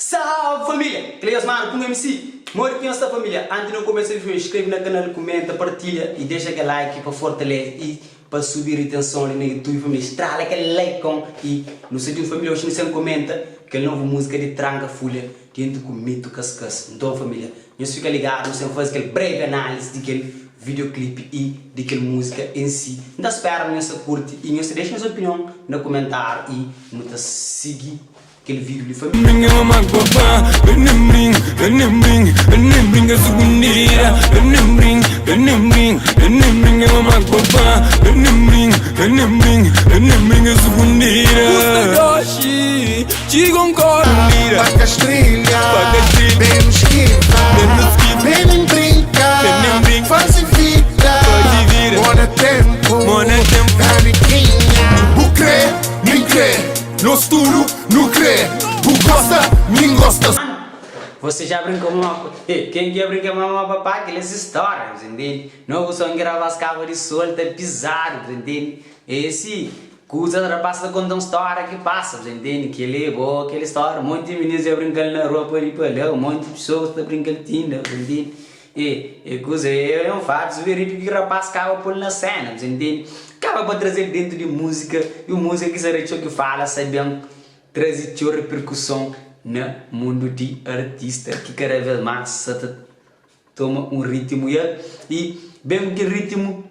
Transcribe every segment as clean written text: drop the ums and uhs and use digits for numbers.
Salve família! Kel Osmar ku MC Modi ki nhos sta família? Anti nu kumesa vídeo inskreve na kanal, kumenta, partilha i dexa kel like pa fortalese i pa subi ritenson li na youtube família Estrala kel likeon i nu sta djuntu família Oxi nu sen kumenta kel novu múzika di Tranka Fulha dentu ku Mito Kaskas Nton família nhos fika ligadu nu sen fazi kel breve análise di kel videoclip i di kel múzika en si N ta spera ma nhos ta kurti i nhos ta dexa nhos opinion na kumentáriu i nu ta sigi Kel vídeo li foi. Nos tudu nu kre. Bu gosta, mi N gosta. Você já brincou mamá Quem que brinca mamá papá Kel es história, você entende? Novo som ki rapaz kaba di solta pisado, você entende? Esse kuza rapaz ta konta un história ki pasa, você entende? Kel é bo, kel história Monti minis dja brinka-l na rua pa li pa la Monti pessoas ta brinka-l tinda, você entende? E e kuza é un fatus verídiku ki rapaz kaba pô-l na séna, bu sa intende? Kaba pa traze-l dentu di múzika i un múzika ki sa da txeu ki fala, sa ben traze txeu reperkuson na mundu di artista ki kada vez más sa ta toma un rítimu i el i ben ku kel rítimu.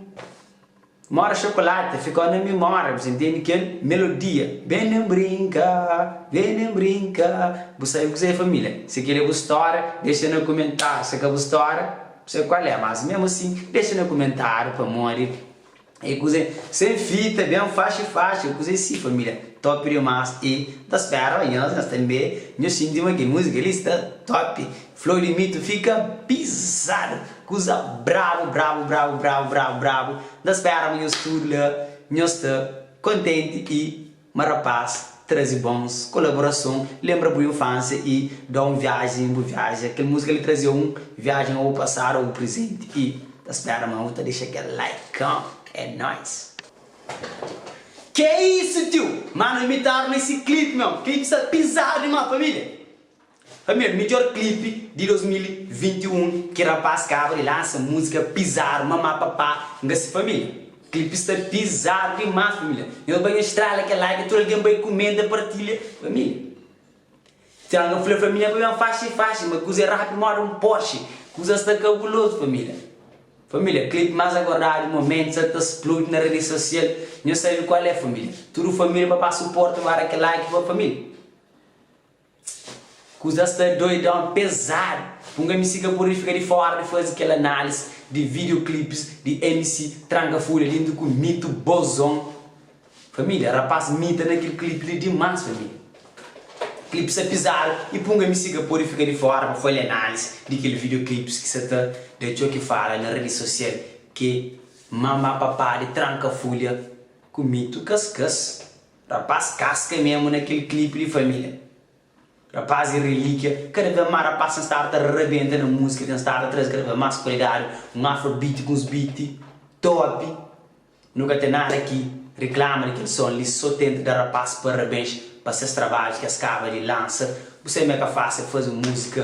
Mora chocolate ficou na memória bu sa intende kel melodia Ben nem brinca, ben nem brinca Bu sabe kuzé família Se kel é bu stória dexa na kumentáriu Se ka bu stória bu sabe kual é Mas mesmu asin dexa na kumentáriu pamodi é kuzé Sen fita ben faxi faxi é kuzé si família Top dimas e N ta spera pa nhos nhos tanbe nhos xinti ma kel múzika li sta top Flow di mito fika pizadu Kuza brabu brabu brabu brabu brabu brabu N ta spera ma nhos tudu la nhos sta kontenti i ma rapaz traze bons kolaborason Lenbra bu infansia i da un viajen bu viaja Kel muzika li traze un viajen o bu pasadu o bu prizenti I ta spera ma bu ta dexa kel like É nois. Que isso tio! Mano imitaram nesse clipe meu, clipe sta pisado dimas família. Família, midjor clipe di 2021 ki rapaz kaba di lansa música pisado mamá papá nga si família. Clipe sta pisado dimas família. Nhos bai nhos estrala kel like tudo alguém bai comenta partilha família. Tiago fla família pa ben faxi faxi ma kuza é rápido moda um Porsche kuza sta kabuloso família. Família, clipe mais aguardado momento sa ta spludi na rede social nhos sabe qual é família tudo família pa ba suporta ba da kel like pa família kuza sta doidão pesado un MC ka pode fika di fora di faze kel análise di video clipes di MC tranka fulha dintu ku mito bozon Família, rapaz mita na kel clip li dimas família. Clip sta pizadu y punga mi si ka pode fika di fora pa fali análise di kel video clips ki sa ta da txeu ki fala na rede social ke mama papa di tranka fulha ku mito kaskas. Rapaz kaska mesmo na kel clip li família. Rapaz e relíquia, kada vez más rapaz ten stadu ta rabenta na múzika, ten stadu ta traze kada vez más kualidadi, un afrobeat ku uns beat top. Nu ka ten nada ki riklama di kel son li so tenta da rapaz parabens pa ses trabadju ki es kaba di lansa bu sabe ma é ka fasil fazi un muzika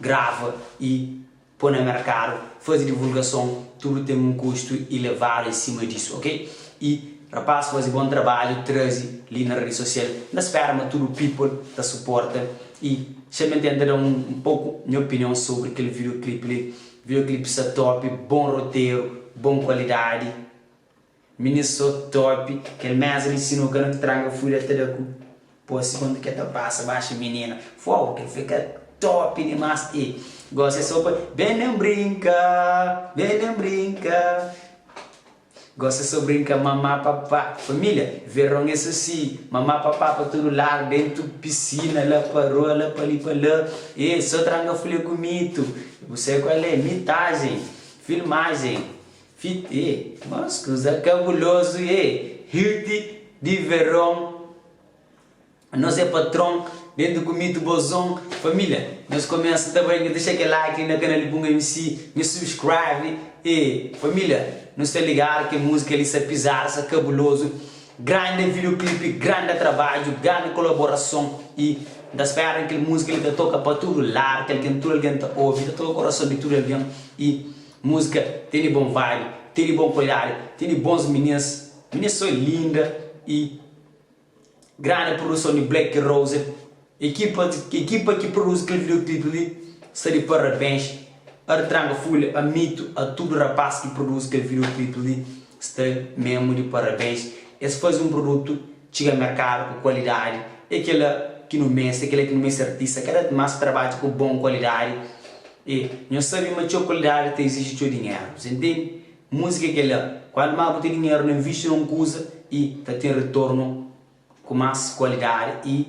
grava i po na merkadu fazi divulgason tudu ten un kustu ilevadu en sima disu ok i rapaz fazi bon trabadju trazi li na redi sosial N ta spera ma tudu people ta suporta i xamen tenta da un poku nha opinion sobri kel video clip li. Videoclip sta top, bom roteiro, bom qualidade, minis so top, kel mesa di sinuca na tranka fulha ta da ku posi quanto ke ta passa baxu minina, fogo kel fika top dimas e gosi é so pa ben nem brinca, ben nem brinca. Gosta so brinca mamá papá Família, verão é so si Mamá papá pa tudo lado Dentro piscina la pa rua la pa li pa la E so tranka fulha ku mito Bu sai qual é Mitagem, filmagem Fit e Mas kuza kabuloso e Hit di verão. Nos é patron, dentu ku mito bozon. Família, nhos começa ta bai, nhos dexa kel like li na canal di Bunga MC, nhos subscribe e família, nu sta ligado ke música li sta pizadu, sta cabuloso. Grande videoclipe, grande trabadju, grande colaborason e. N ta spera kel múzika li ta toka pa tudu ladu, kel algen, tudu algen ta obi, ta toka korason di tudu algen i múzika tene bon vibe, tene bon kualidadi, tene bons minis, minis so linda i grandi produson di Black Rose, ekipa ekipa ki produzi kel videoclip li sta di parabens, Artranga Fulha, Amito, a tudu rapaz ki produzi kel videoclip li sta mesmu di parabens, es fazi un produtu txiga merkadu ku kualidadi, é kela ki nu meste, é kela ki nu meste artista, kada mas trabadja ku bon kualidadi e nhos sabi ma txeu kualidadi ta iziji txeu dinheru, sa intende? Múzika é kela, kuantu más bu ten dinheru na invisti na un kuza i ta ten ritornu ku más kualidadi i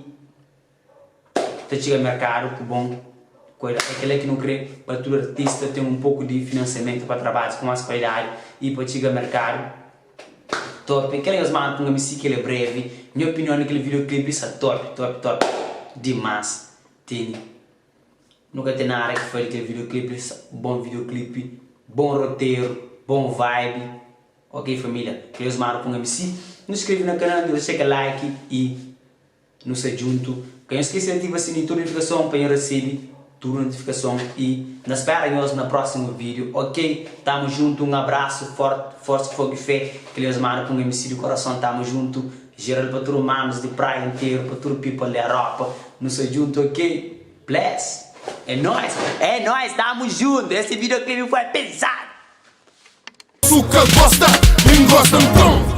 ta txiga merkadu ku bon kualidadi. É kela ki nu kre pa tudu artista ten un poku di finansiamentu pa trabadja ku más kualidadi i pa txiga merkadu top. Kela nhos manda pa un MC kel é brevi. Nha opinion di kel videoclip li sta top, top, top dimás. Tene. Nu ka ten nada ki fla di kel videoclip li, bon videoclip, bon roteiro, bon vibe. Ok família, ki Deus manda pa un MC. Nu skrebe na kanal, nu dexa kel like i nu sta djuntu. Ka nhos skese di ativa sininhu tudu notifikason pa nhos resebe tudu notifikason i na spera nhos na prósimu vídeo. Ok, tamo juntu, un abrasu forti, forti fogu i fé. Ki Deus manda pa un MC di korason, tamo juntu. Geral pa tudu manos di praia interu, pa tudu people di Europa, nu sta djuntu ok. Bless! É nóis! É nóis! Tamo junto! Esse videoclipe foi pesado! Su ka gosta, mi N gosta nton.